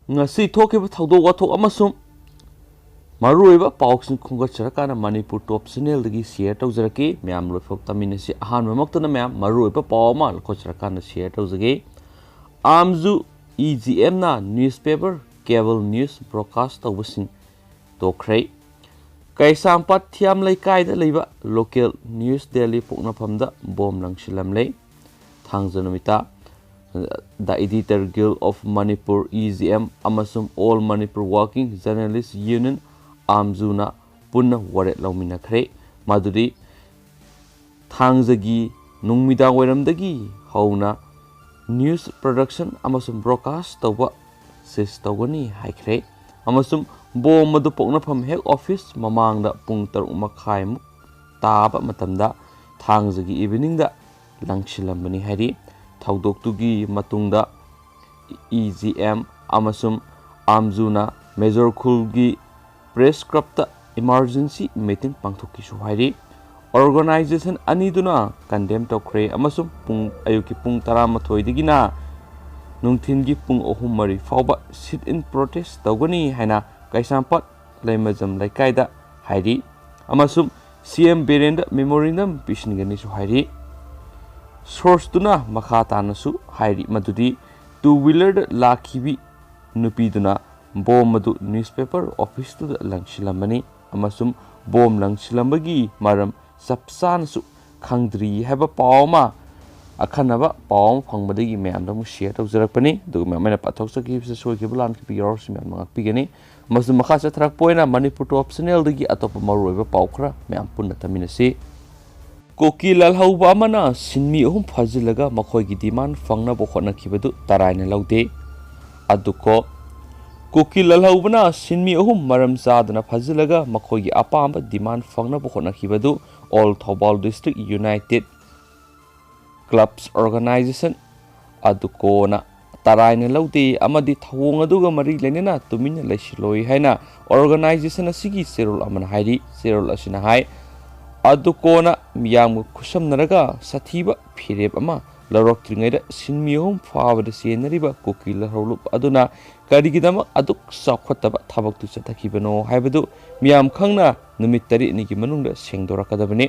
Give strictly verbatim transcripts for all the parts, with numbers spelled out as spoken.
ꯉꯁꯤ ꯊꯣꯛꯈꯤꯕ ꯊꯧꯗꯣꯛ ꯋꯥꯊꯣꯛ ꯑꯃꯁꯨꯡ ꯃꯔꯨꯑꯣꯏꯕ ꯄꯥꯎꯁꯤꯡ ꯈꯣꯝꯒꯠꯆꯔꯀꯥꯟꯗ ꯃꯅꯤꯄꯨꯔ ꯇꯣꯞ ꯆꯦꯅꯦꯜꯗꯒꯤ ꯁꯤꯌꯔ ꯇꯧꯖꯔꯛꯀꯦ꯫ ꯃꯌꯥꯝ ꯂꯣꯏꯐꯥꯎ ꯇꯥꯃꯤꯟꯅꯁꯤ꯫ ꯑꯍꯥꯟꯕꯃꯛꯇꯅ ꯃꯌꯥꯝ ꯃꯔꯨꯑꯣꯏꯕ ꯄꯥꯎ ꯑꯃ ꯂꯧꯈꯠꯆꯔꯀꯥꯟꯗ ꯁꯤꯌꯔ ꯇꯧꯖꯒꯦ꯫ ꯑꯥꯝꯖꯨ ꯏ ꯖꯤ ꯑꯦꯝꯅ ꯅ꯭ꯌꯨꯁꯄꯦꯄꯔ, ꯀꯦꯕꯜ ꯅ꯭ꯌꯨꯁ ꯕ꯭ꯔꯣꯗꯀꯥꯁ ꯇꯧꯕꯁꯤꯡ ꯇꯣꯛꯈ꯭ꯔꯦ꯫ ꯀꯩꯁꯥꯝꯄꯥꯠ ꯊꯤꯌꯥꯝ ꯂꯩꯀꯥꯏꯗ ꯂꯩꯕ ꯂꯣꯀꯦꯜ ꯅ꯭ꯌꯨꯁ ꯗꯦꯂꯤ ꯄꯣꯛꯅꯐꯝꯗ ꯕꯣꯝ ꯂꯪꯁꯤꯜꯂꯝꯂꯦ꯫ ꯊꯥꯡꯖ ꯅꯨꯃꯤꯠꯇ The Editor Guild of Manipur, E G M, ꯑꯃꯁꯨꯡ All Manipur Working Journalist Union, ꯑꯥꯝꯖꯨꯅ ꯄꯨꯟꯅ ꯋꯥꯔꯦꯞ ꯂꯧꯃꯤꯟꯅꯈ꯭ꯔꯦ꯫ ꯃꯗꯨꯗꯤ ꯊꯥꯡꯖꯒꯤ ꯅꯨꯃꯤꯗꯥꯡꯋꯥꯏꯔꯝꯗꯒꯤ ꯍꯧꯅ ꯅ꯭ꯌꯨꯁ ꯄ꯭ꯔꯣꯗꯛꯁꯟ ꯑꯃꯁꯨꯡ ꯕ꯭ꯔꯣꯗꯀꯥꯁ ꯇꯧꯕ ꯁꯤꯖ ꯇꯧꯒꯅꯤ ꯍꯥꯏꯈ꯭ꯔꯦ꯫ ꯑꯃꯁꯨꯡ ꯕꯣꯝ ꯑꯗꯨ ꯄꯣꯛꯅꯐꯝ ꯍꯦꯗ ꯑꯣꯐꯤꯁ ꯃꯃꯥꯡꯗ ꯄꯨꯡ ꯇꯔꯨꯛ ꯃꯈꯥꯏꯃꯨꯛ ꯇꯥꯕ ꯃꯇꯝꯗ ꯊꯥꯡꯖꯒꯤ ꯏꯚꯤꯅꯤꯡꯗ ꯂꯪꯁꯤꯜꯂꯝꯕꯅꯤ ꯍꯥꯏꯔꯤ꯫ ꯊꯧꯗꯣꯛꯇꯨꯒꯤ ꯃꯇꯨꯡꯗ ꯏ ꯖꯤ ꯑꯦꯝ ꯑꯃꯁꯨꯡ ꯑꯥꯝꯖꯨꯅ ꯃꯦꯖꯣꯔ ꯈꯨꯜꯒꯤ ꯄ꯭ꯔꯦꯁ ꯀ꯭ꯂꯕꯇ ꯏꯃꯥꯔꯖꯦꯟꯁꯤ ꯃꯤꯇꯤꯡ ꯄꯥꯡꯊꯣꯛꯈꯤꯁꯨ ꯍꯥꯏꯔꯤ꯫ ꯑꯣꯔꯒꯅꯥꯏꯖꯦꯁꯟ ꯑꯅꯤꯗꯨꯅ ꯀꯟꯗꯦꯝ ꯇꯧꯈ꯭ꯔꯦ ꯑꯃꯁꯨꯡ ꯄꯨꯡ, ꯑꯌꯨꯛꯀꯤ ꯄꯨꯡ ꯇꯔꯥꯃꯥꯊꯣꯏꯗꯒꯤꯅ ꯅꯨꯡꯊꯤꯜꯒꯤ ꯄꯨꯡ ꯑꯍꯨꯝ ꯃꯔꯤ ꯐꯥꯎꯕ ꯁꯤꯠ ꯏꯟ ꯄ꯭ꯔꯣꯇꯦꯁ ꯇꯧꯒꯅꯤ ꯍꯥꯏꯅ ꯀꯩꯁꯥꯝꯄꯥꯠ ꯂꯩꯃꯖꯝ ꯂꯩꯀꯥꯏꯗ ꯍꯥꯏꯔꯤ꯫ ꯑꯃꯁꯨꯡ ꯁꯤ ꯑꯦꯝ ꯕꯤꯔꯦꯟꯗ ꯃꯦꯃꯣꯔꯦꯟꯗꯝ ꯄꯤꯁꯤꯟꯒꯅꯤꯁꯨ ꯍꯥꯏꯔꯤ꯫ ꯁꯣꯔꯁꯇꯨꯅ ꯃꯈꯥ ꯇꯥꯅꯁꯨ ꯍꯥꯏꯔꯤ ꯃꯗꯨꯗꯤ ꯇꯨ ꯋꯤꯂꯔꯗ ꯂꯥꯛꯈꯤꯕꯤ ꯅꯨꯄꯤꯗꯨꯅ ꯕꯣꯝ ꯑꯗꯨ ꯅ꯭ꯌꯨꯁꯄꯦꯄꯔ ꯑꯣꯐꯤꯁꯇꯨꯗ ꯂꯪꯁꯤꯜꯂꯝꯕꯅꯤ ꯑꯃꯁꯨꯡ ꯕꯣꯝ ꯂꯪꯁꯤꯜꯂꯝꯕꯒꯤ ꯃꯔꯝ ꯆꯞ ꯆꯥꯅꯁꯨ ꯈꯪꯗ꯭ꯔꯤ ꯍꯥꯏꯕ ꯄꯥꯎ ꯑꯃ ꯑꯈꯟꯅꯕ ꯄꯥꯎ ꯑꯃ ꯐꯪꯕꯗꯒꯤ ꯃꯌꯥꯝꯗ ꯑꯃꯨꯛ ꯁꯤꯌꯔ ꯇꯧꯖꯔꯛꯄꯅꯤ꯫ ꯑꯗꯨꯒ ꯃꯌꯥꯝ ꯑꯩꯅ ꯄꯥꯊꯣꯛꯆꯈꯤꯕꯁꯦ ꯁꯣꯏꯈꯤꯕ ꯂꯥꯟꯈꯤꯕ ꯌꯥꯎꯔꯁꯨ ꯃꯌꯥꯝꯅ ꯉꯥꯛꯄꯤꯒꯅꯤ꯫ ꯑꯃꯁꯨꯡ ꯃꯈꯥ ꯆꯠꯊꯔꯛꯄ ꯑꯣꯏꯅ ꯃꯅꯤꯄꯨꯔ ꯇꯣꯞ ꯆꯦꯅꯦꯜꯗꯒꯤ ꯑꯇꯣꯞꯄ ꯃꯔꯨꯑꯣꯏꯕ ꯄꯥꯎ ꯈꯔ ꯃꯌꯥꯝ ꯄꯨꯟꯅ ꯇꯥꯃꯤꯟꯅꯁꯤ꯫ ꯀꯨꯀꯤ ꯂꯥꯜꯍꯧꯕ ꯑꯃꯅ ꯁꯤꯟꯃꯤ ꯑꯍꯨꯝ ꯐꯥꯖꯤꯜꯂꯒ ꯃꯈꯣꯏꯒꯤ ꯗꯤꯃꯥꯟ ꯐꯪꯅꯕ ꯍꯣꯠꯅꯈꯤꯕꯗꯨ ꯇꯔꯥꯏꯅ ꯂꯧꯗꯦ꯫ ꯑꯗꯨꯀꯣ, ꯀꯨꯀꯤ ꯂꯥꯜꯍꯧꯕꯅ ꯁꯤꯟꯃꯤ ꯑꯍꯨꯝ ꯃꯔꯝ ꯆꯥꯗꯅ ꯐꯥꯖꯤꯜꯂꯒ ꯃꯈꯣꯏꯒꯤ ꯑꯄꯥꯝꯕ ꯗꯤꯃꯥꯟ ꯐꯪꯅꯕ ꯍꯣꯠꯅꯈꯤꯕꯗꯨ All Thoubal District United Clubs Organization, ꯑꯗꯨꯀꯣꯅ ꯇꯔꯥꯏꯅ ꯂꯧꯗꯦ ꯑꯃꯗꯤ ꯊꯧꯑꯣꯡ ꯑꯗꯨꯒ ꯃꯔꯤ ꯂꯩꯅꯅ ꯇꯨꯃꯤꯟꯅ ꯂꯩꯁꯤꯜꯂꯣꯏ ꯍꯥꯏꯅ ꯑꯣꯔꯒꯅꯥꯏꯖꯦꯁꯟ ꯑꯁꯤꯒꯤ ꯆꯦꯔꯣꯜ ꯑꯃꯅ ꯍꯥꯏꯔꯤ꯫ ꯆꯦꯔꯣꯜ ꯑꯁꯤꯅ ꯍꯥꯏ, ꯑꯗꯨꯀꯣꯅ ꯃꯤꯌꯥꯝꯒ ꯈꯨꯠꯁꯝꯅꯔꯒ ꯁꯥꯊꯤꯕ ꯐꯤꯔꯦꯞ ꯑꯃ ꯂꯧꯔꯛꯇ꯭ꯔꯤꯉꯩꯗ ꯁꯤꯟꯃꯤ ꯑꯍꯨꯝ ꯐꯥꯕꯗ ꯆꯦꯟꯅꯔꯤꯕ ꯀꯨꯀꯤ ꯂꯥꯜꯍꯧꯂꯨꯞ ꯑꯗꯨꯅ ꯀꯔꯤꯒꯤꯗꯃꯛ ꯑꯗꯨꯛ ꯆꯥꯎꯈꯠꯇꯕ ꯊꯕꯛꯇꯨ ꯆꯠꯊꯈꯤꯕꯅꯣ ꯍꯥꯏꯕꯗꯨ ꯃꯤꯌꯥꯝ ꯈꯪꯅ ꯅꯨꯃꯤꯠ ꯇꯔꯦꯠꯅꯤꯒꯤ ꯃꯅꯨꯡꯗ ꯁꯦꯡꯗꯣꯔꯛꯀꯗꯕꯅꯤ꯫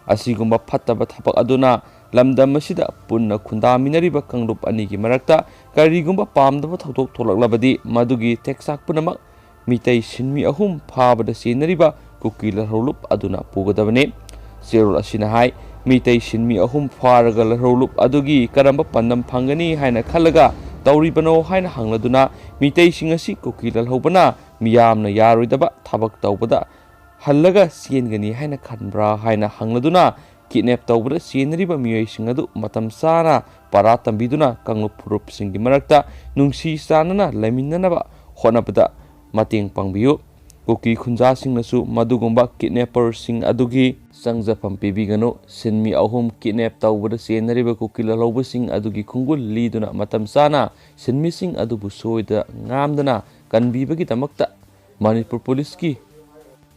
ꯑꯁꯤꯒꯨꯝꯕ ꯐꯠꯇꯕ ꯊꯕꯛ ꯑꯗꯨꯅ ꯂꯝꯗꯝ ꯑꯁꯤꯗ ꯄꯨꯟꯅ ꯈꯨꯟꯗꯥꯃꯤꯟꯅꯔꯤꯕ ꯀꯥꯡꯂꯨꯞ ꯑꯅꯤꯒꯤ ꯃꯔꯛꯇ ꯀꯔꯤꯒꯨꯝꯕ ꯄꯥꯝꯗꯕ ꯊꯧꯗꯣꯛ ꯊꯣꯛꯂꯛꯂꯕꯗꯤ, ꯃꯗꯨꯒꯤ ꯇꯦꯛꯆꯥꯛ ꯄꯨꯝꯅꯃꯛ ꯃꯤꯇꯩ ꯁꯤꯟꯃꯤ ꯑꯍꯨꯝ ꯐꯥꯕꯗ ꯆꯦꯟꯅꯔꯤꯕ ꯀꯨꯀꯤ ꯂꯥꯜꯍꯧꯂꯨꯞ ꯑꯗꯨꯅ ꯄꯨꯒꯗꯕꯅꯤ꯫ ꯆꯦꯔꯣꯜ ꯑꯁꯤꯅ ꯍꯥꯏ, ꯃꯤꯇꯩ ꯁꯤꯟꯃꯤ ꯑꯍꯨꯝ ꯐꯥꯔꯒ ꯂꯥꯜꯍꯧꯂꯨꯞ ꯑꯗꯨꯒꯤ ꯀꯔꯝꯕ ꯄꯥꯟꯗꯝ ꯐꯪꯒꯅꯤ ꯍꯥꯏꯅ ꯈꯜꯂꯒ ꯇꯧꯔꯤꯕꯅꯣ ꯍꯥꯏꯅ ꯍꯪꯂꯗꯨꯅ, ꯃꯤꯇꯩꯁꯤꯡ ꯑꯁꯤ ꯀꯨꯀꯤ ꯂꯥꯜꯍꯧꯕꯅ ꯃꯤꯌꯥꯝꯅ ꯌꯥꯔꯣꯏꯗꯕ ꯊꯕꯛ ꯇꯧꯕꯗ ꯍꯜꯂꯒ ꯆꯦꯟꯒꯅꯤ ꯍꯥꯏꯅ ꯈꯟꯕ꯭ꯔꯥ ꯍꯥꯏꯅ ꯍꯪꯂꯗꯨꯅ, ꯀꯤꯗꯅꯦꯞ ꯇꯧꯕꯗ ꯆꯦꯟꯅꯔꯤꯕ ꯃꯤꯑꯣꯏꯁꯤꯡ ꯑꯗꯨ ꯃꯇꯝ ꯆꯥꯅ ꯄꯔꯥ ꯇꯝꯕꯤꯗꯨꯅ ꯀꯥꯡꯂꯨꯞ ꯐꯨꯔꯨꯞꯁꯤꯡꯒꯤ ꯃꯔꯛꯇ ꯅꯨꯡꯁꯤ ꯆꯥꯟꯅꯅ ꯂꯩꯃꯤꯟꯅꯅꯕ ꯍꯣꯠꯅꯕꯗ ꯃꯇꯦꯡ ꯄꯥꯡꯕꯤꯌꯨ꯫ ꯀꯨꯀꯤ ꯈꯨꯟꯖꯥꯁꯤꯡꯅꯁꯨ ꯃꯗꯨꯒꯨꯝꯕ ꯀꯤꯗꯅꯦꯄꯔꯁꯤꯡ ꯑꯗꯨꯒꯤ ꯆꯪꯖꯐꯝ ꯄꯤꯕꯤꯒꯅꯨ꯫ ꯁꯤꯟꯃꯤ ꯑꯍꯨꯝ ꯀꯤꯗꯅꯦꯞ ꯇꯧꯕꯗ ꯆꯦꯟꯅꯔꯤꯕ ꯀꯨꯀꯤ ꯂꯥꯜꯍꯧꯕꯁꯤꯡ ꯑꯗꯨꯒꯤ ꯈꯣꯡꯒꯨꯜ ꯂꯤꯗꯨꯅ ꯃꯇꯝ ꯆꯥꯅ ꯁꯤꯟꯃꯤꯁꯤꯡ ꯑꯗꯨꯕꯨ ꯁꯣꯏꯗ ꯉꯥꯝꯗꯅ ꯀꯟꯕꯤꯕꯒꯤꯗꯃꯛꯇ ꯃꯅꯤꯄꯨꯔ ꯄꯨꯂꯤꯁꯀꯤ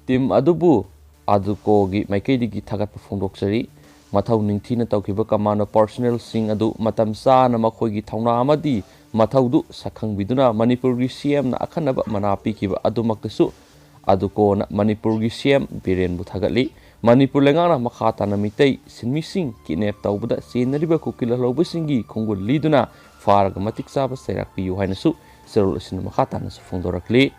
ꯇꯤꯝ ꯑꯗꯨꯕꯨ ꯑꯗꯨꯀꯣꯒꯤ ꯃꯥꯏꯀꯩꯗꯒꯤ ꯊꯥꯒꯠꯄ ꯐꯣꯡꯗꯣꯛꯆꯔꯤ꯫ ꯃꯊꯧ ꯅꯤꯡꯊꯤꯅ ꯇꯧꯈꯤꯕ ꯀꯃꯥꯟꯗꯣ ꯄꯥꯔꯁꯣꯅꯦꯜꯁꯤꯡ ꯑꯗꯨ ꯃꯇꯝ ꯆꯥꯅ ꯃꯈꯣꯏꯒꯤ ꯊꯧꯅꯥ ꯑꯃꯗꯤ ꯃꯊꯧꯗꯨ ꯁꯛꯈꯪꯕꯤꯗꯨꯅ ꯃꯅꯤꯄꯨꯔꯒꯤ ꯁꯤ ꯑꯦꯝꯅ ꯑꯈꯟꯅꯕ ꯃꯅꯥ ꯄꯤꯈꯤꯕ ꯑꯗꯨꯃꯛꯇꯁꯨ ꯑꯗꯨꯀꯣꯅ ꯃꯅꯤꯄꯨꯔꯒꯤ ꯁꯤ ꯑꯦꯝ ꯕꯤꯔꯦꯟꯕꯨ ꯊꯥꯒꯠꯂꯤ꯫ ꯃꯅꯤꯄꯨꯔ ꯂꯩꯉꯥꯛꯅ ꯃꯈꯥ ꯇꯥꯅ ꯃꯤꯇꯩ ꯁꯤꯟꯃꯤꯁꯤꯡ ꯀꯤꯗꯅꯦꯞ ꯇꯧꯕꯗ ꯆꯦꯟꯅꯔꯤꯕ ꯀꯨꯀꯤ ꯂꯥꯜꯍꯧꯕꯁꯤꯡꯒꯤ ꯈꯣꯡꯒꯨꯜ ꯂꯤꯗꯨꯅ ꯐꯥꯔꯒ ꯃꯇꯤꯛ ꯆꯥꯕ ꯆꯩꯔꯥꯛ ꯄꯤꯌꯨ ꯍꯥꯏꯅꯁꯨ ꯆꯦꯔꯣꯜ ꯑꯁꯤꯅ ꯃꯈꯥ ꯇꯥꯅꯁꯨ ꯐꯣꯡꯗꯣꯔꯛꯂꯤ꯫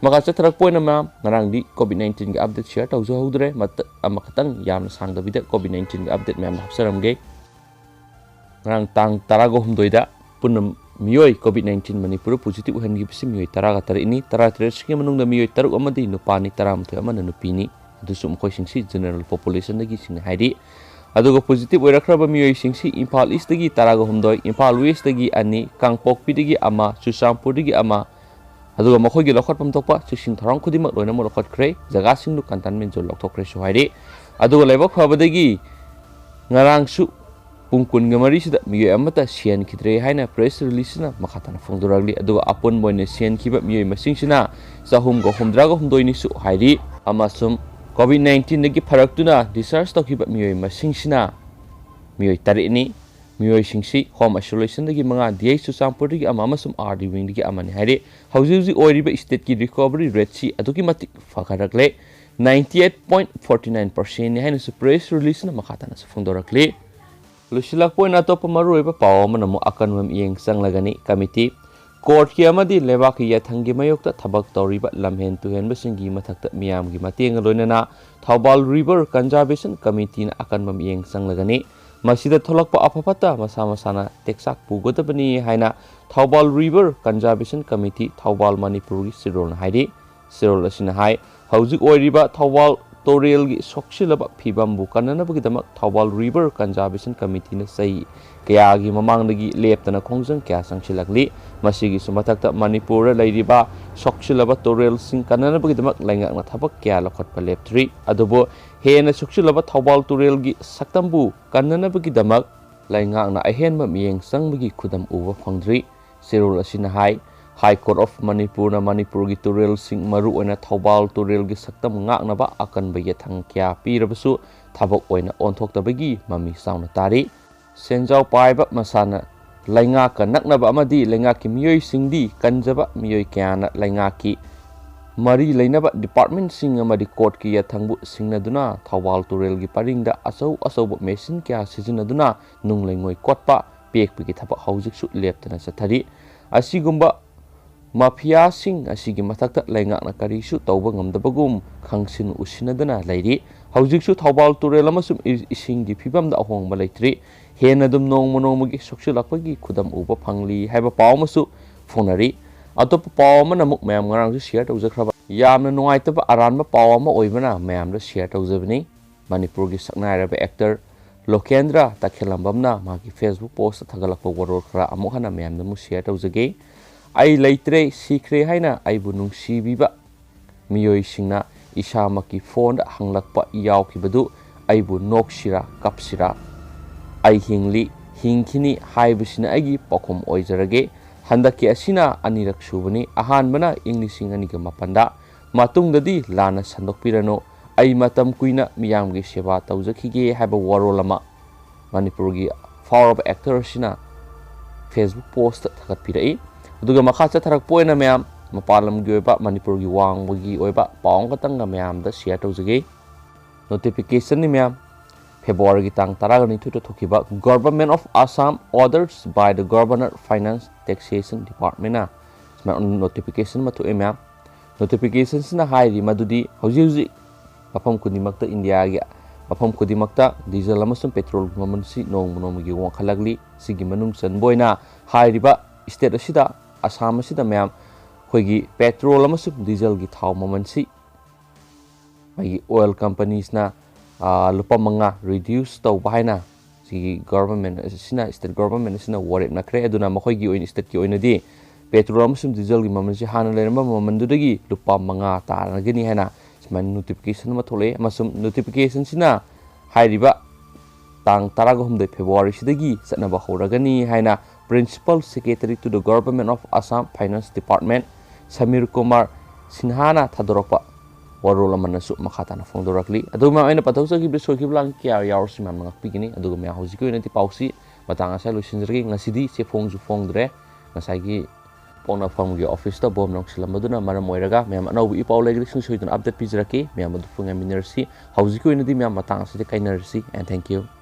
ꯃꯈꯥ ꯆꯠꯊꯔꯛꯄ ꯑꯣꯏꯅ ꯃꯌꯥꯝ, ꯉꯔꯥꯡꯗꯤ ꯀꯣꯚꯤꯗ ꯅꯥꯏꯟꯇꯤꯟꯒꯤ ꯑꯞꯗꯦꯠ ꯁꯤꯌꯔ ꯇꯧꯖꯍꯧꯗ꯭ꯔꯦ, ꯃꯇ-, ꯑꯃꯈꯛꯇꯪ ꯌꯥꯝꯅ ꯁꯥꯡꯗꯕꯤꯗ ꯀꯣꯚꯤꯗ ꯅꯥꯏꯟꯇꯤꯟꯒꯤ ꯑꯞꯗꯦꯠ ꯃꯌꯥꯝꯗ ꯍꯥꯞꯆꯔꯝꯒꯦ꯫ ꯉꯔꯥꯡ ꯇꯥꯡ ꯇꯔꯥꯒ ꯍꯨꯝꯗꯣꯏꯗ ꯄꯨꯟꯅ ꯃꯤꯑꯣꯏ ꯀꯣꯚꯤꯗ ꯅꯥꯏꯟꯇꯤꯟ ꯃꯅꯤꯄꯨꯔꯗ ꯄꯣꯖꯤꯇꯤꯚ ꯑꯣꯏꯍꯟꯈꯤꯕꯁꯤ ꯃꯤꯑꯣꯏ ꯇꯔꯥꯒ ꯇꯔꯦꯠꯅꯤ꯫ ꯇꯔꯥ ꯇꯔꯦꯠꯁꯤꯒꯤ ꯃꯅꯨꯡꯗ ꯃꯤꯑꯣꯏ ꯇꯔꯨꯛ ꯑꯃꯗꯤ ꯅꯨꯄꯥꯅꯤ, ꯇꯔꯥꯃꯥꯊꯣꯏ ꯑꯃꯅ ꯅꯨꯄꯤꯅꯤ꯫ ꯑꯗꯨꯁꯨ ꯃꯈꯣꯏꯁꯤꯡꯁꯤ ꯖꯦꯅꯔꯦꯜ ꯄꯣꯄꯨꯂꯦꯁꯟꯗꯒꯤ ꯁꯤꯡꯅ ꯍꯥꯏꯔꯤ꯫ ꯑꯗꯨꯒ ꯄꯣꯖꯤꯇꯤꯚ ꯑꯣꯏꯔꯛꯈ꯭ꯔꯕ ꯃꯤꯑꯣꯏꯁꯤꯡꯁꯤ ꯏꯝꯐꯥꯜ ꯏꯁꯇꯒꯤ ꯇꯔꯥꯒ ꯍꯨꯝꯗꯣꯏ, ꯏꯝꯐꯥꯜ ꯋꯦꯁꯇꯒꯤ ꯑꯅꯤ, ꯀꯥꯡꯄꯣꯛꯄꯤꯗꯒꯤ ꯑꯃ, ꯆꯨꯔꯆꯥꯟꯄꯨꯔꯗꯒꯤ ꯑꯃ, ꯑꯗꯨꯒ ꯃꯈꯣꯏꯒꯤ ꯂꯧꯈꯠꯐꯝ ꯊꯣꯛꯄ ꯆꯦꯛꯁꯤꯟ ꯊꯧꯔꯥꯡ ꯈꯨꯗꯤꯡꯃꯛ ꯂꯣꯏꯅꯃꯛ ꯂꯧꯈꯠꯈ꯭ꯔꯦ꯫ ꯖꯒꯥꯁꯤꯡꯗꯨ ꯀꯟꯇꯦꯟꯃꯦꯟ ꯖꯣꯟ ꯂꯧꯊꯣꯛꯈ꯭ꯔꯦꯁꯨ ꯍꯥꯏꯔꯤ꯫ ꯑꯗꯨꯒ ꯂꯥꯏꯕꯛ ꯐꯕꯗꯒꯤ ꯉꯔꯥꯡꯁꯨ ꯄꯨꯡ ꯀꯨꯟꯒ ꯃꯔꯤꯁꯤꯗ ꯃꯤꯑꯣꯏ ꯑꯃꯠꯇ ꯁꯤꯍꯟꯈꯤꯗ꯭ꯔꯦ ꯍꯥꯏꯅ ꯄ꯭ꯔꯦꯁ ꯔꯤꯂꯤꯖꯁꯤꯅ ꯃꯈꯥ ꯇꯥꯅ ꯐꯣꯡꯗꯣꯔꯛꯂꯤ꯫ ꯑꯗꯨꯒ ꯑꯄꯨꯟꯕ ꯑꯣꯏꯅ ꯁꯤꯍꯟꯈꯤꯕ ꯃꯤꯑꯣꯏ ꯃꯁꯤꯡꯁꯤꯅ ꯆꯍꯨꯝꯒ ꯍꯨꯝꯗ꯭ꯔꯥꯒ ꯍꯨꯝꯗꯣꯏꯅꯤꯁꯨ ꯍꯥꯏꯔꯤ꯫ ꯑꯃꯁꯨꯡ ꯀꯣꯚꯤꯗ ꯅꯥꯏꯟꯇꯤꯟꯗꯒꯤ ꯐꯔꯛꯇꯨꯅ ꯗꯤꯁꯆꯥꯔꯖ ꯇꯧꯈꯤꯕ ꯃꯤꯑꯣꯏ ꯃꯁꯤꯡꯁꯤꯅ ꯃꯤꯑꯣꯏ ꯇꯔꯦꯠꯅꯤ꯫ ꯃꯤꯑꯣꯏꯁꯤꯡꯁꯤ ꯍꯣꯝ ꯑꯥꯏꯁꯣꯂꯦꯁꯟꯗꯒꯤ ꯃꯉꯥ, ꯗꯤ ꯑꯩꯆ ꯆꯨꯔꯆꯥꯟꯄꯨꯔꯗꯒꯤ ꯑꯃ ꯑꯃꯁꯨꯡ ꯑꯥꯔ ꯗꯤ ꯋꯤꯡꯗꯒꯤ ꯑꯃꯅꯤ ꯍꯥꯏꯔꯤ꯫ ꯍꯧꯖꯤꯛ ꯍꯧꯖꯤꯛ ꯑꯣꯏꯔꯤꯕ ꯁ꯭ꯇꯦꯠꯀꯤ ꯔꯤꯀꯣꯚꯔꯤ ꯔꯦꯠꯁꯤ ꯑꯗꯨꯛꯀꯤ ꯃꯇꯤꯛ ꯐꯒꯠꯂꯛꯂꯦ꯫ ninety eight point forty nine percentꯅꯤ ꯍꯥꯏꯅꯁꯨ ꯄ꯭ꯔꯦꯁ ꯔꯤꯂꯤꯖꯅ ꯃꯈꯥ ꯇꯥꯅꯁꯨ ꯐꯣꯡꯗꯣꯔꯛꯂꯤ꯫ ꯂꯣꯏꯁꯤꯜꯂꯛꯄ ꯑꯣꯏꯅ ꯑꯇꯣꯞꯄ ꯃꯔꯨꯑꯣꯏꯕ ꯄꯥꯎ ꯑꯃꯅ ꯑꯃꯨꯛ ꯑꯀꯟꯕ ꯃꯤꯠꯌꯦꯡ ꯆꯪꯂꯒꯅꯤ꯫ ꯀꯃꯤꯇꯤ, ꯀꯣꯔꯠꯀꯤ ꯑꯃꯗꯤ ꯂꯩꯕꯥꯛꯀꯤ ꯌꯥꯊꯪꯒꯤ ꯃꯥꯌꯣꯛꯇ ꯊꯕꯛ ꯇꯧꯔꯤꯕ ꯂꯝꯍꯦꯟ ꯇꯨꯍꯦꯟꯕꯁꯤꯡꯒꯤ ꯃꯊꯛꯇ ꯃꯤꯌꯥꯝꯒꯤ ꯃꯇꯦꯡꯒ ꯂꯣꯏꯅꯅ ꯊꯧꯕꯥꯜ ꯔꯤꯚꯔ ꯀꯟꯖꯥꯔꯕꯦꯁꯟ ꯀꯃꯤꯇꯤꯅ ꯑꯀꯟꯕ ꯃꯤꯠꯌꯦꯡ ꯆꯪꯂꯒꯅꯤ꯫ ꯃꯁꯤꯗ ꯊꯣꯛꯂꯛꯄ ꯑꯐ ꯐꯠꯇ ꯃꯁꯥ ꯃꯁꯥꯅ ꯇꯦꯛꯆꯥꯛ ꯄꯨꯒꯗꯕꯅꯤ ꯍꯥꯏꯅ Thoubal river conservation committee, Thoubal, ꯃꯅꯤꯄꯨꯔꯒꯤ ꯆꯦꯔꯣꯜꯅ ꯍꯥꯏꯔꯤ꯫ ꯆꯦꯔꯣꯜ ꯑꯁꯤꯅ ꯍꯥꯏ, ꯍꯧꯖꯤꯛ ꯑꯣꯏꯔꯤꯕ ꯊꯧꯕꯥꯜ ꯇꯨꯔꯦꯜꯒꯤ ꯁꯣꯛꯆꯤꯜꯂꯕ ꯐꯤꯕꯝꯕꯨ ꯀꯟꯅꯅꯕꯒꯤꯗꯃꯛ ꯊꯧꯕꯥꯜ ꯔꯤꯚꯔ ꯀꯟꯖꯥꯔꯕꯦꯁꯟ ꯀꯃꯤꯇꯤꯅ ꯆꯍꯤ ꯀꯌꯥꯒꯤ ꯃꯃꯥꯡꯗꯒꯤ ꯂꯦꯞꯇꯅ ꯈꯣꯡꯖꯪ ꯀꯌꯥ ꯆꯪꯁꯤꯜꯂꯛꯂꯤ꯫ ꯃꯁꯤꯒꯤꯁꯨ ꯃꯊꯛꯇ ꯃꯅꯤꯄꯨꯔꯗ ꯂꯩꯔꯤꯕ ꯁꯣꯛꯆꯤꯜꯂꯕ ꯇꯨꯔꯦꯜꯁꯤꯡ ꯀꯟꯅꯅꯕꯒꯤꯗꯃꯛ ꯂꯩꯉꯥꯛꯅ ꯊꯕꯛ ꯀꯌꯥ ꯂꯧꯈꯠꯄ ꯂꯦꯞꯇ꯭ꯔꯤ꯫ ꯑꯗꯨꯕꯨ ꯍꯦꯟꯅ ꯁꯣꯛꯆꯤꯜꯂꯕ ꯊꯧꯕꯥꯜ ꯇꯨꯔꯦꯜꯒꯤ ꯁꯛꯇꯝꯕꯨ ꯀꯟꯅꯅꯕꯒꯤꯗꯃꯛ ꯂꯩꯉꯥꯛꯅ ꯑꯍꯦꯟꯕ ꯃꯤꯠꯌꯦꯡ ꯆꯪꯕꯒꯤ ꯈꯨꯗꯝ ꯎꯕ ꯐꯪꯗ꯭ꯔꯤ꯫ ꯆꯦꯔꯣꯜ ꯑꯁꯤꯅ ꯍꯥꯏ, ꯍꯥꯏ ꯀꯣꯔꯠ ꯑꯣꯐ ꯃꯅꯤꯄꯨꯔꯅ ꯃꯅꯤꯄꯨꯔꯒꯤ ꯇꯨꯔꯦꯜꯁꯤꯡ, ꯃꯔꯨꯑꯣꯏꯅ ꯊꯧꯕꯥꯜ ꯇꯨꯔꯦꯜꯒꯤ ꯁꯛꯇꯝ ꯉꯥꯛꯅꯕ ꯑꯀꯟꯕ ꯌꯥꯊꯪ ꯀꯌꯥ ꯄꯤꯔꯕꯁꯨ ꯊꯕꯛ ꯑꯣꯏꯅ ꯑꯣꯟꯊꯣꯛꯇꯕꯒꯤ ꯃꯃꯤ ꯆꯥꯎꯅ ꯇꯥꯔꯤ꯫ ꯁꯦꯟꯖꯥꯎ ꯄꯥꯏꯕ ꯃꯁꯥꯅ ꯂꯩꯉꯥꯛꯀ ꯅꯛꯅꯕ ꯑꯃꯗꯤ ꯂꯩꯉꯥꯛꯀꯤ ꯃꯤꯑꯣꯏꯁꯤꯡꯗꯤ ꯀꯟꯖꯕ ꯃꯤꯑꯣꯏ ꯀꯌꯥꯅ ꯂꯩꯉꯥꯛꯀꯤ ꯃꯔꯤ ꯂꯩꯅꯕ ꯗꯤꯄꯥꯔꯠꯃꯦꯟꯁꯤꯡ ꯑꯃꯗꯤ ꯀꯣꯔꯠꯀꯤ ꯌꯥꯊꯪꯕꯨ ꯁꯤꯡꯅꯗꯨꯅ ꯊꯧꯕꯥꯜ ꯇꯨꯔꯦꯜꯒꯤ ꯄꯔꯤꯡꯗ ꯑꯆꯧ ꯑꯆꯧꯕ ꯃꯦꯁꯤꯟ ꯀꯌꯥ ꯁꯤꯖꯤꯟꯅꯗꯨꯅ ꯅꯨꯡ ꯂꯩꯉꯣꯏ ꯀꯣꯠꯄ, ꯄꯦꯛꯄꯒꯤ ꯊꯕꯛ ꯍꯧꯖꯤꯛꯁꯨ ꯂꯦꯞꯇꯅ ꯆꯠꯊꯔꯤ꯫ ꯑꯁꯤꯒꯨꯝꯕ ꯃꯥꯐꯤꯌꯥꯁꯤꯡ ꯑꯁꯤꯒꯤ ꯃꯊꯛꯇ ꯂꯩꯉꯥꯛꯅ ꯀꯔꯤꯁꯨ ꯇꯧꯕ ꯉꯝꯗꯕꯒꯨꯝ ꯈꯪꯁꯤꯟ ꯎꯁꯤꯟꯅꯗꯅ ꯂꯩꯔꯤ꯫ ꯍꯧꯖꯤꯛꯁꯨ ꯊꯧꯕꯥꯜ ꯇꯨꯔꯦꯜ ꯑꯃꯁꯨꯡ ꯏ-, ꯏꯁꯤꯡꯒꯤ ꯐꯤꯕꯝꯗ ꯑꯍꯣꯡꯕ ꯂꯩꯇ꯭ꯔꯤ꯫ ꯍꯦꯟꯅ ꯑꯗꯨꯝ ꯅꯣꯡꯃ ꯅꯣꯡꯃꯒꯤ ꯁꯣꯛꯆꯤꯜꯂꯛꯄꯒꯤ ꯈꯨꯗꯝ ꯎꯕ ꯐꯪꯂꯤ ꯍꯥꯏꯕ ꯄꯥꯎ ꯑꯃꯁꯨ ꯐꯣꯡꯅꯔꯤ꯫ ꯑꯇꯣꯞꯄ ꯄꯥꯎ ꯑꯃꯅ ꯑꯃꯨꯛ ꯃꯌꯥꯝ ꯉꯔꯥꯡꯁꯨ ꯁꯤꯌꯔ ꯇꯧꯖꯈ꯭ꯔꯕ ꯌꯥꯝꯅ ꯅꯨꯡꯉꯥꯏꯇꯕ ꯑꯔꯥꯟꯕ ꯄꯥꯎ ꯑꯃ ꯑꯣꯏꯕꯅ ꯃꯌꯥꯝꯗ ꯁꯤꯌꯔ ꯇꯧꯖꯕꯅꯤ꯫ ꯃꯅꯤꯄꯨꯔꯒꯤ ꯁꯛꯅꯥꯏꯔꯕ ꯑꯦꯛꯇꯔ ꯂꯣꯀꯦꯟꯗ꯭ꯔ ꯇꯈꯦꯂꯝꯕꯝꯅ ꯃꯥꯒꯤ Facebook ꯄꯣꯁꯇ ꯊꯥꯒꯠꯂꯛꯄ ꯋꯥꯔꯣꯜ ꯈꯔ ꯑꯃꯨꯛ ꯍꯟꯅ ꯃꯌꯥꯝꯗ ꯑꯃꯨꯛ ꯁꯤꯌꯔ ꯇꯧꯖꯒꯦ꯫ "ꯑꯩ ꯂꯩꯇ꯭ꯔꯦ, ꯁꯤꯈ꯭ꯔꯦ ꯍꯥꯏꯅ ꯑꯩꯕꯨ ꯅꯨꯡꯁꯤꯕꯤꯕ ꯃꯤꯑꯣꯏꯁꯤꯡꯅ ꯏꯁꯥꯃꯛꯀꯤ ꯐꯣꯟꯗ ꯍꯪꯂꯛꯄ ꯌꯥꯎꯈꯤꯕꯗꯨ ꯑꯩꯕꯨ ꯅꯣꯛꯁꯤꯔꯥ ꯀꯞꯁꯤꯔꯥ? ꯑꯩ ꯍꯤꯡꯂꯤ, ꯍꯤꯡꯈꯤꯅꯤ ꯍꯥꯏꯕꯁꯤꯅ ꯑꯩꯒꯤ ꯄꯥꯎꯈꯨꯝ ꯑꯣꯏꯖꯔꯒꯦ꯫ ꯍꯟꯗꯛꯀꯤ ꯑꯁꯤꯅ ꯑꯅꯤꯔꯛ ꯁꯨꯕꯅꯤ꯫ ꯑꯍꯥꯟꯕꯅ ꯏꯪ ꯂꯤꯁꯤꯡ ꯑꯅꯤꯒ ꯃꯥꯄꯟꯗ, ꯃꯇꯨꯡꯗꯗꯤ ꯂꯥꯟꯅ ꯁꯟꯗꯣꯛꯄꯤꯔꯅꯨ꯫ ꯑꯩ ꯃꯇꯝ ꯀꯨꯏꯅ ꯃꯤꯌꯥꯝꯒꯤ ꯁꯦꯕꯥ ꯇꯧꯖꯈꯤꯒꯦ" ꯍꯥꯏꯕ ꯋꯥꯔꯣꯜ ꯑꯃ ꯃꯅꯤꯄꯨꯔꯒꯤ ꯐꯥꯎꯔꯕ ꯑꯦꯛꯇꯔ ꯑꯁꯤꯅ Facebook ꯄꯣꯁꯇ ꯊꯥꯒꯠꯄꯤꯔꯛꯏ꯫ ꯑꯗꯨꯒ ꯃꯈꯥ ꯆꯠꯊꯔꯛꯄ ꯑꯣꯏꯅ ꯃꯌꯥꯝ, ꯃꯄꯥꯟ ꯂꯝꯒꯤ ꯑꯣꯏꯕ, ꯃꯅꯤꯄꯨꯔꯒꯤ ꯋꯥꯡꯃꯒꯤ ꯑꯣꯏꯕ ꯄꯥꯎ ꯑꯃꯈꯛꯇꯪꯒ ꯃꯌꯥꯝꯗ ꯁꯤꯌꯔ ꯇꯧꯖꯒꯦ꯫ ꯅꯣꯇꯤꯐꯤꯀꯦꯁꯟꯅꯤ ꯃꯌꯥꯝ, ꯐꯦꯕ꯭ꯔꯨꯋꯥꯔꯤꯒꯤ ꯇꯥꯡ ꯇꯔꯥꯅꯤꯊꯣꯏꯗ ꯊꯣꯛꯈꯤꯕ Government of Assam orders by the Governor Finance Taxation Departmentꯅ ꯁꯨꯃꯥꯏꯅ ꯅꯣꯇꯤꯐꯤꯀꯦꯁꯟ ꯑꯃ ꯊꯣꯛꯑꯦ ꯃꯌꯥꯝ꯫ ꯅꯣꯇꯤꯐꯤꯀꯦꯁꯟꯁꯤꯅ ꯍꯥꯏꯔꯤ ꯃꯗꯨꯗꯤ ꯍꯧꯖꯤꯛ ꯍꯧꯖꯤꯛ ꯃꯐꯝ ꯈꯨꯗꯤꯡꯃꯛꯇ, ꯏꯟꯗꯤꯌꯥꯒꯤ ꯃꯐꯝ ꯈꯨꯗꯤꯡꯃꯛꯇ ꯗꯤꯖꯜ ꯑꯃꯁꯨꯡ ꯄꯦꯇ꯭ꯔꯣꯜꯒꯤ ꯃꯃꯜꯁꯤ ꯅꯣꯡꯃ ꯅꯣꯡꯃꯒꯤ ꯋꯥꯡꯈꯠꯂꯛꯂꯤ꯫ ꯁꯤꯒꯤ ꯃꯅꯨꯡ ꯆꯟꯕ ꯑꯣꯏꯅ ꯍꯥꯏꯔꯤꯕ ꯁ꯭ꯇꯦꯠ ꯑꯁꯤꯗ, ꯑꯁꯥꯝ ꯑꯁꯤꯗ ꯃꯌꯥꯝ, ꯑꯩꯈꯣꯏꯒꯤ ꯄꯦꯇ꯭ꯔꯣꯜ ꯑꯃꯁꯨꯡ ꯗꯤꯖꯜꯒꯤ ꯊꯥꯎ ꯃꯃꯜꯁꯤ ꯃꯥꯒꯤ ꯑꯣꯏꯜ ꯀꯝꯄꯅꯤꯁꯅ, ꯑꯥ, ꯂꯨꯄꯥ ꯃꯉꯥ ꯔꯤꯗ꯭ꯌꯨꯁ ꯇꯧꯕ ꯍꯥꯏꯅ ꯁꯤꯒꯤ ꯒꯣꯚꯔꯟꯃꯦꯟ ꯑꯁꯤꯅ, ꯁ꯭ꯇꯦꯠ ꯒꯣꯚꯔꯟꯃꯦꯟ ꯑꯁꯤꯅ ꯋꯥꯔꯦꯞꯅꯈ꯭ꯔꯦ꯫ ꯑꯗꯨꯅ ꯃꯈꯣꯏꯒꯤ ꯑꯣꯏꯅ, ꯁ꯭ꯇꯦꯠꯀꯤ ꯑꯣꯏꯅꯗꯤ ꯄꯦꯇ꯭ꯔꯣꯜ ꯑꯃꯁꯨꯡ ꯗꯤꯖꯜꯒꯤ ꯃꯃꯜꯁꯤ ꯍꯥꯟꯅ ꯂꯩꯔꯝꯕ ꯃꯃꯜꯗꯨꯗꯒꯤ ꯂꯨꯄꯥ ꯃꯉꯥ ꯇꯥꯔꯒꯅꯤ ꯍꯥꯏꯅ ꯁꯨꯃꯥꯏꯅ ꯅꯣꯇꯤꯐꯤꯀꯦꯁꯟ ꯑꯃ ꯊꯣꯛꯂꯛꯑꯦ꯫ ꯑꯃꯁꯨꯡ ꯅꯣꯇꯤꯐꯤꯀꯦꯁꯟꯁꯤꯅ ꯍꯥꯏꯔꯤꯕ ꯇꯥꯡ ꯇꯔꯥꯒ ꯍꯨꯝꯗꯣꯏ ꯐꯦꯕ꯭ꯔꯨꯋꯥꯔꯤꯁꯤꯗꯒꯤ ꯆꯠꯅꯕ ꯍꯧꯔꯒꯅꯤ ꯍꯥꯏꯅ Principal Secretary to the Government of Assam Finance Department Samir Kumar ꯁꯤꯟꯍꯥꯅ ꯊꯥꯗꯣꯔꯛꯄ ꯋꯥꯔꯣꯜ ꯑꯃꯅꯁꯨ ꯃꯈꯥ ꯇꯥꯅ ꯐꯣꯡꯗꯣꯔꯛꯂꯤ꯫ ꯑꯗꯨꯒ ꯃꯌꯥꯝ, ꯑꯩꯅ ꯄꯟꯊꯣꯛꯆꯈꯤꯕ ꯁꯣꯏꯈꯤꯕ ꯂꯥꯟꯈꯤꯕ ꯀꯌꯥ ꯌꯥꯎꯔꯁꯨ ꯃꯌꯥꯝꯅ ꯉꯥꯛꯄꯤꯒꯅꯤ꯫ ꯑꯗꯨꯒ ꯃꯌꯥꯝ, ꯍꯧꯖꯤꯛꯀꯤ ꯑꯣꯏꯅꯗꯤ ꯄꯥꯎꯁꯤ ꯃꯇꯥꯡ ꯑꯁꯤꯗ ꯂꯣꯏꯁꯤꯟꯖꯔꯒꯦ꯫ ꯉꯁꯤꯗꯤ ꯆꯦ ꯐꯣꯡꯁꯨ ꯐꯣꯡꯗ꯭ꯔꯦ꯫ ꯉꯁꯥꯏꯒꯤ ꯄꯣꯛꯅꯐꯝꯒꯤ ꯑꯣꯐꯤꯁꯇ ꯕꯣꯝ ꯂꯪꯁꯤꯜꯂꯝꯕꯗꯨꯅ ꯃꯔꯝ ꯑꯣꯏꯔꯒ ꯃꯌꯥꯝ, ꯑꯅꯧꯕ ꯏ ꯄꯥꯎ ꯂꯩꯔꯒꯗꯤ ꯁꯨꯡꯁꯣꯏ ꯁꯣꯏꯗꯅ ꯑꯞꯗꯦꯠ ꯄꯤꯖꯔꯛꯀꯦ꯫ ꯃꯌꯥꯝ ꯑꯗꯨ ꯉꯥꯏꯃꯤꯟꯅꯔꯁꯤ꯫ ꯍꯧꯖꯤꯛꯀꯤ ꯑꯣꯏꯅꯗꯤ ꯃꯌꯥꯝ ꯃꯇꯥꯡ ꯑꯁꯤꯗ ꯀꯥꯏꯅꯔꯁꯤ꯫ And thank you꯫